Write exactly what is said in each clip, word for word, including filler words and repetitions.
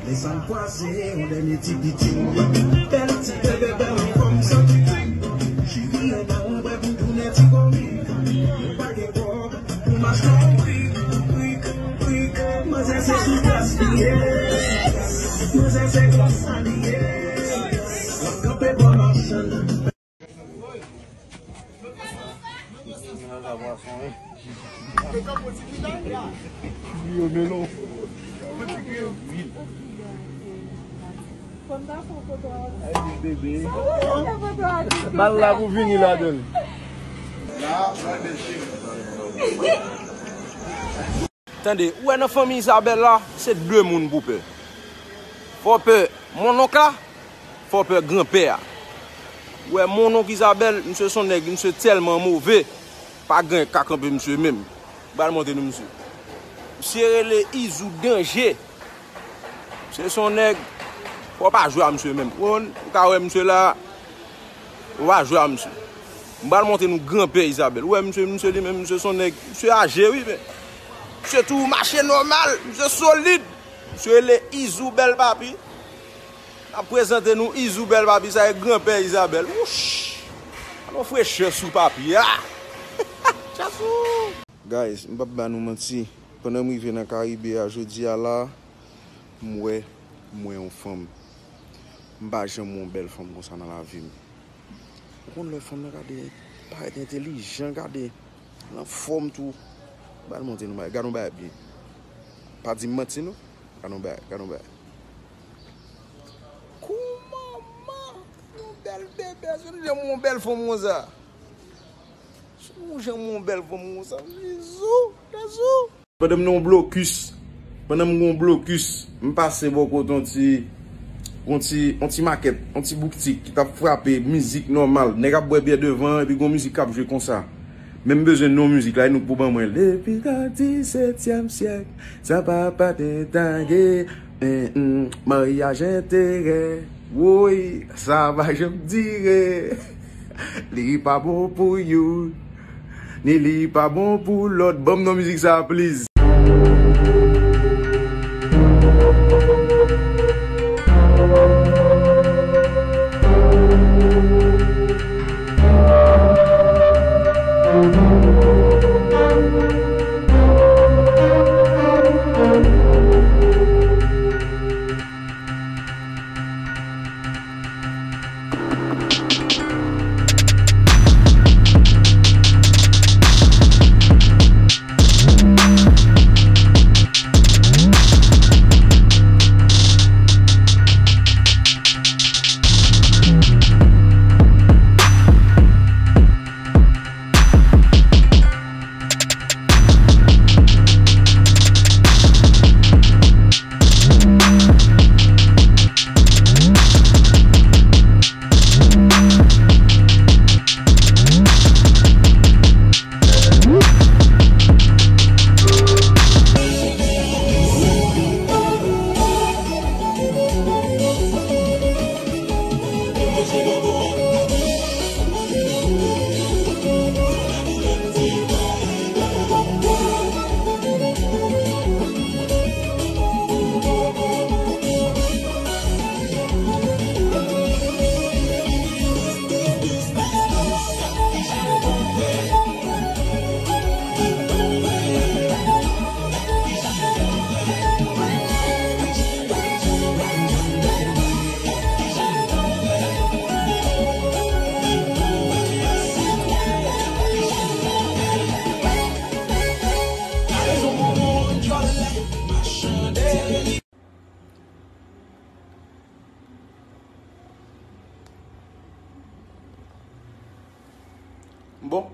Desann kwaze, yon dènye ti pitit. Bèl ti bebe, bèl fanm santi. Cheri, anba yon bwè pou tounen ti komik. Yo pa gen kòb pou m achte yon brik, brik, brik. Manzè se sou glas li ye. Manzè se konsa li ye. Kanpe bò machann. Bal la pou vini ladan l. Tande, ou wè nan fanmi Izabèl la, se de moun pou pè. Fò pè monnonk la, fò pè granpè a. Ou wè monnonk Izabèl, misye se yon nèg, misye tèlman move, pa gen ka kanpe misye menm. M pral montre nou misye. Misye rele Izou Danje. Misye se yon nèg, fò w pa jwe a misye menm. Ou konprann? Ou ka wè misye la, ou pa jwe a misye. M pral montre nou granpè Izabèl. Ou wè misye, misye li menm, misye se yon nèg, misye aje wi, men misye tou mache nòmal, misye solid. Misye rele Izou Bèl Papi. N ap prezante nou Izou Bèl Papi, sa e granpè Izabèl. Wouch! Alò frechè sou papi a. Chasou! Guys, m p ap ba nou manti. Pandan m rive nan Karibe a jodi a la, m wè, m wè yon fanm. M pa janm wè yon bèl fanm konsa nan lavi m. Ou konn lè fanm nan gade, parèt entèlijan, gade, l anfòm tou. Ba l montre nou bagay, gade yon bagay byen. Pa di m manti non. Gade yon bagay, gade yon bagay. Kou manman, yon bèl bebe, se yon bèl fanm konsa. Sou yon jan mwen yon bèl fanm konsa. Jezi, Jezi. Pandan m nan yon blokis, pandan m gen yon blokis, m pase bò kote yon ti, yon ti, yon ti makèt, yon ti boutik ki t ap frape mizik nòmal. Nèg ap bwè byè devan an, epi gen yon mizik k ap jwe konsa. Men m bezwen non mizik la, e nou k pou ban mwen l. Depi nan disetyèm syèk, sa papa te tange, en, en, maryaj enterè. Woy, sa pa janm dire. Li pa bon pou youn, ni li pa bon pou lòt. Ban m non mizik sa a, please. Bon.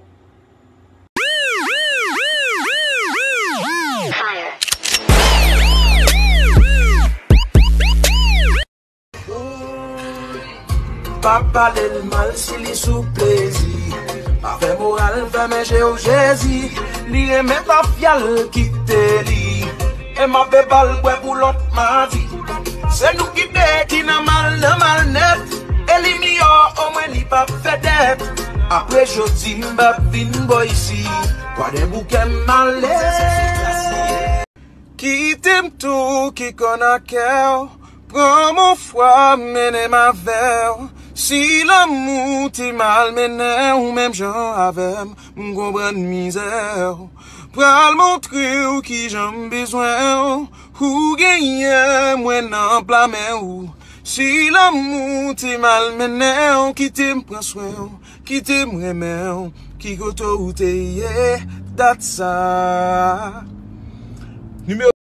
Pa pale l mal si li sou plezi. Pa fè moral, fèmen je w Jezi. Li renmen tafya l kite li. E m ap bal bwè pou lòt madi. Se nou ki de ki nan mal, nan mal nèt. E li miyò, omwen li p ap fè dèt. Apre jodi, m p ap vin bò isi. Kwadèboukè m ale. Kite m toke kòn ak kè w. Pran m yon fwa, mennen m avè w. Si lanmou te malmennen w menm jan avè m, m konprann mizè w. Pral montre w kijan m bezwen w. Ou genyen mwen nan pla men w. Si lanmou te malmennen w, kite m pran swen w, kite m renmen w. Ki kote w te ye dat sa? Nimewo